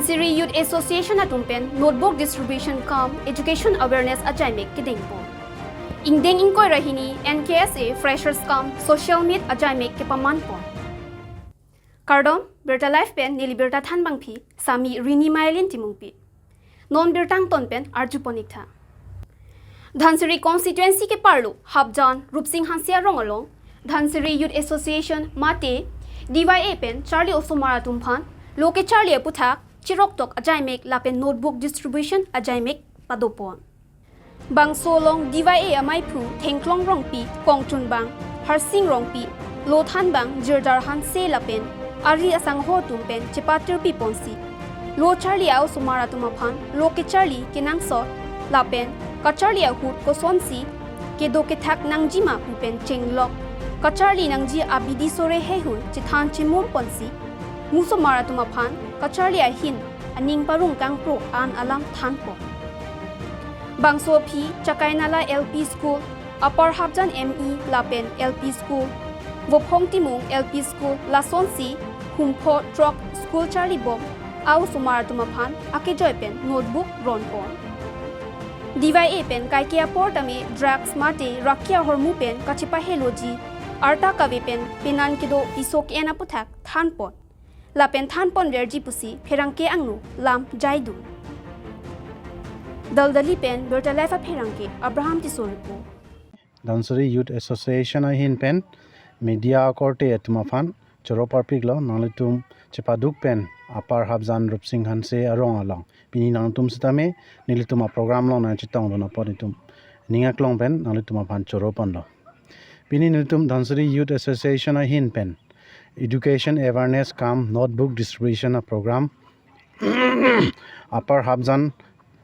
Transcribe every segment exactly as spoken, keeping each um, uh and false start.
Dhansiri Youth Association atum pen notebook distribution cum education awareness ajaimek kedengpon. Ingdeng ingkoi ra hini N K S A freshers cum social meet ajaimek kepamanpon. Kardom, Birta Live pen neli birta thanbangpi, Sami Rini Mailin Timungpi. Non birta angton pen arjupon iktha. Dhansiri constituency keparlo Hapjan Rupsing Hanse arong along, Dhansiri Youth Association mate D Y A pen charli osomar atum aphan lo kecharli aputhak chiroktok ajaimek lapen notebook distribution ajaimek padopon. Bangso along D Y A amaiphu Thengklong Rongpi, kongchunbang Harsing Rongpi, lo thanbang Jirdar Hanse lapen ari asangho atum pen chepatirpiponsi, lo charli a-osomar atum aphan lo kecharli kenangsot lapen kacharli ahut kosonsi kedo kethak nangjima pu pen chenglok, kacharli nangji abidi sore hehun chethan chemumponsi, musomar atum aphan kacharli ahin aning parong kangpro an alam thanpon. Bangso aphi Chakainala L P School, Upper Hapjan M E lapen L P School, Vophong Timung L P School, lasonsi humpho throk school charlibom a-osomar atum aphan akejoi pen notebook ronpon. D Y A pen kaike apor tame drugs mate raki ahormu pen kachepaheloji, arta kave pen penan kedo piso ke-en aputhak thanpon. Lapen thanponverji pusi pherangke angno lam jaidun. Daldali pen Birta Live apherangke Abraham Tisso report. Dhansiri Youth Association ahin pen media akorte atum aphan choro parpiklo, nanglitum chepaduk pen Upper Hapjan Rupsing Hanse arong along pini nangtum sitame nelitum aprogram along nangchetongdun apot itum ning aklong pen nanglitum aphan choro ponlo. Pini nelitum Dhansiri Youth Association ahin pen education awareness cum notebook distribution aprogram Upper Hapjan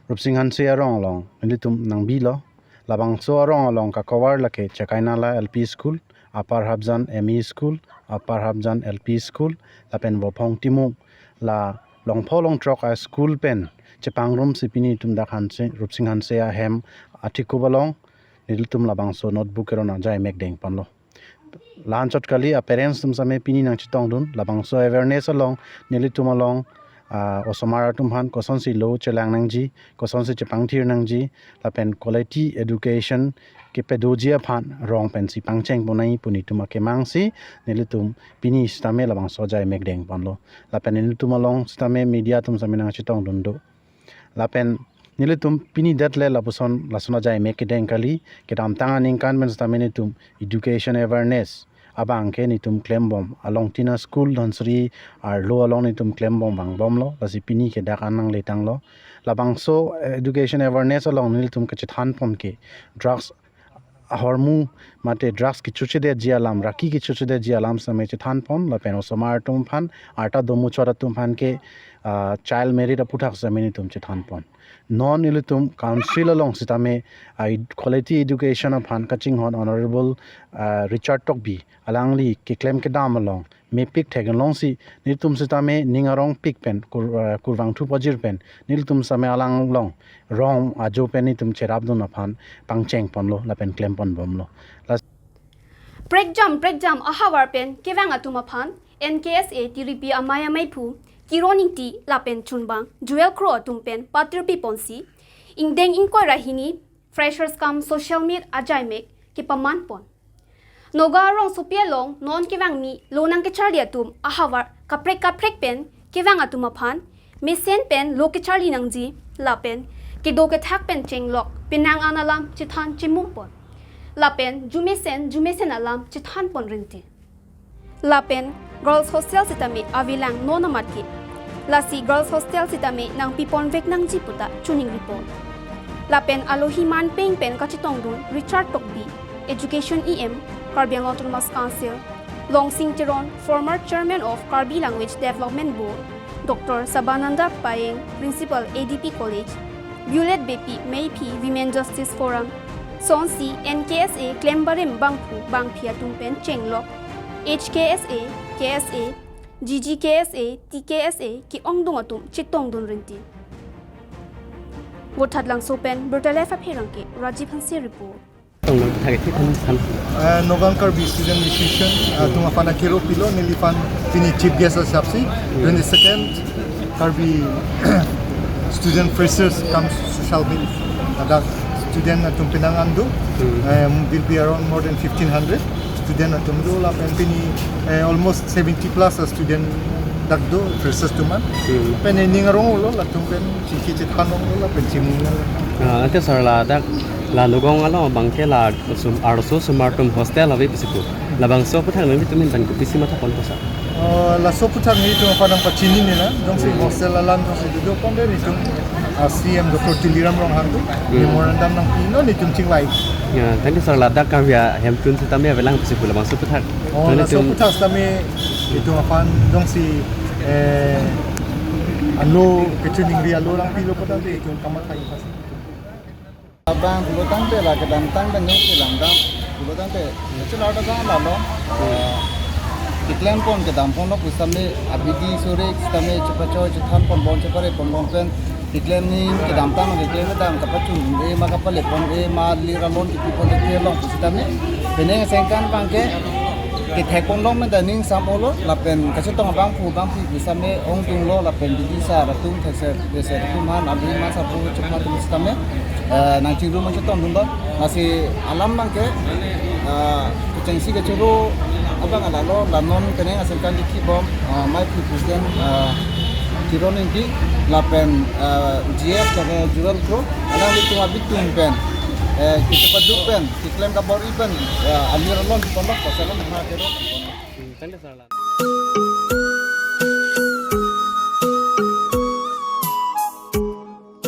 Rupsing Hanse arong along nelitum nangbilo. Labangso arong along kakovar lake Chakainala L P School, Upper Hapjan M E School, Upper Hapjan L P School, lapen Vophong Timung, la longpho longthrok a-school pen chepangrumsi pini itum dak Hanse, Rupsing Hanse ahem athikup along nelitum labangso notebook keron ajaimek dengponlo. La-anchot kali, a-parents atum sitame pini nangchetongdun, labangso awareness along nelitum along, ah, osomar atum aphan kosonsi lo chelang nangji, kosonsi chepangthir nangji, lapen quality education kepadoji aphan rong pensi pangchengpon nangji pu nelitum akemangsi nelitum pini sitame labangso ajaimek dengponlo. Lapen nelitum along sitame media atum sitame nangchetongdun do. Lapen nelitum pini det le lapuson lason ajaimek kedeng kali, kedamtang aningkan pen sitame nelitum education awareness abang ke nelitum klembom, along tina school Dhansiri arlo along nelitum klembom vangbomlo, lasi pini ke dak an nangletanglo. Labangso education awareness along nelitum kachethanpon ke drugs ahormu mate drugs kechochedetji alam, raki kechochedetji alam sitame chethanpon, lapen osomar atum aphan, arta domuchot atum aphan ke, ah, child marriage aputhak sitame nelitum chethanpon. Non nelitum council along sitame, ah, ed-, quality education aphan kachinghon Honorable, ah, Richard Tokbi alangli keklem kedam along mepik thek alongsi nelitum sitame ning arongpik pen kur-, eh, kurvangthu pajir pen nelitum sitame alang along rong ajo pen nelitum cherapdun aphan pangchengponlo lapen klemponbomlo. Las- Prekjam prekjam ahavar pen kevang atum aphan N K S A tiripi amei ameiphu Kiron Ingti lapen chunbang Joel Kro atum pen patirpiponsi ingdeng ingkoi ra hini freshers cum social meet ajaimek kepamanpon. Noga arongsopi along non kevangmi lo nangkecharli atum ahavar kaprek kaprek pen kevang atum aphan mesen pen lo kecharli nangji lapen kedo kethak pen chenglok penang an alam chethan chemungpon. Lapen jumesen jumesen alam chethanpon rinti. Lapen girls hostel sitame avelang non amat ke. Lasi girls hostel sitame nangpiponvek nangji puta chuning report. Lapen alohi manpeng pen kachetongdun Richard Tokbi, Education E M, Karbi Anglong Autonomous Council, Longsing Teron, former chairman of Karbi Language Development Board, Doctor Sabananda Payeng, Principal A D P College, Violet Beypi, Meiphi Women Justice Forum, sonsi N K S A klembarim bangphu bangphi atum pen chenglok, H K S A, K S A, G G K S A, T K S A ke-ongdung atum chetongdun rinti. Vothatlangso pen Birta Live apherangke Rajiv Hanse report. Tongdong thak thik han san. Uh, Nagaon Karbi Student Association, uh, atum aphan akero pilo, neliphan pini chief guest asapsi, twenty-second Karbi student freshers cum social meet. Ladak student atum penang an do. Hmm. Um, will be around more than fifteen hundred student atum do lapen pini, eh, almost seventy plus a student dak do freshers atum an. Hmm. Pen ning arong lo latum pen chingki chethan lo lapen chimung lo. Ah, ante sir ladak la Nagaon along abangke la sum arloso osomar atum hostel ave pusi pu. Labangso aputhak nanglitum ahin pen kopisi matha ponpo sir? Oh, laso aputhak nelitum aphan nangpachini nela, jongsi hostel alam jongsi dodok ponte nelitum, ah, C M Doctor Tuliram Ronghang do, hmm, memorandum nangpilo nelitum chinglai. Ya, thank you sir. Ladak Karbi ahemtun sitame avelang pusi pu labangso aputhak. Oh, laso aputhak sitame nelitum aphan jongsi, eh, alo kachiningri alo nangpilo pulote nelitum kamatha pasi. Abang pulo tangte la kedamtang pen jongsi langdam pulo tangte, echelada bang lalo, eh, keklem pon kedam ponlo pusitame abidi sore sitame chepachoi chethan ponbom chepare ponbom pen keklem ni kedamtang keklem kedam kapachun e ma kapale pon e ma lir alon kipi pon e long pusitame penang asengkan abangke kethek ponlong pen ta ning sam olo lapen kachetong abangphu abangphi pusitame ongdunglo lapen bidi sar atum thekser thekser atum han abidi ma sapu chuma atum sitame, eh, nangchingrum nangchetongdunlo. Lasi alam abangke, eh, kechengsi kechoro abang alalo, la non penang asengkan dikhi bom, eh, mai phu president, eh, Kiron Ingti lapen, eh, G F lapen Jewel Kro alanglitum abitum pen, eh, kechepaduk pen keklem kabor-i pen, eh, alir alon ponlo, pasalam ha kero. Hmm, thank you sir.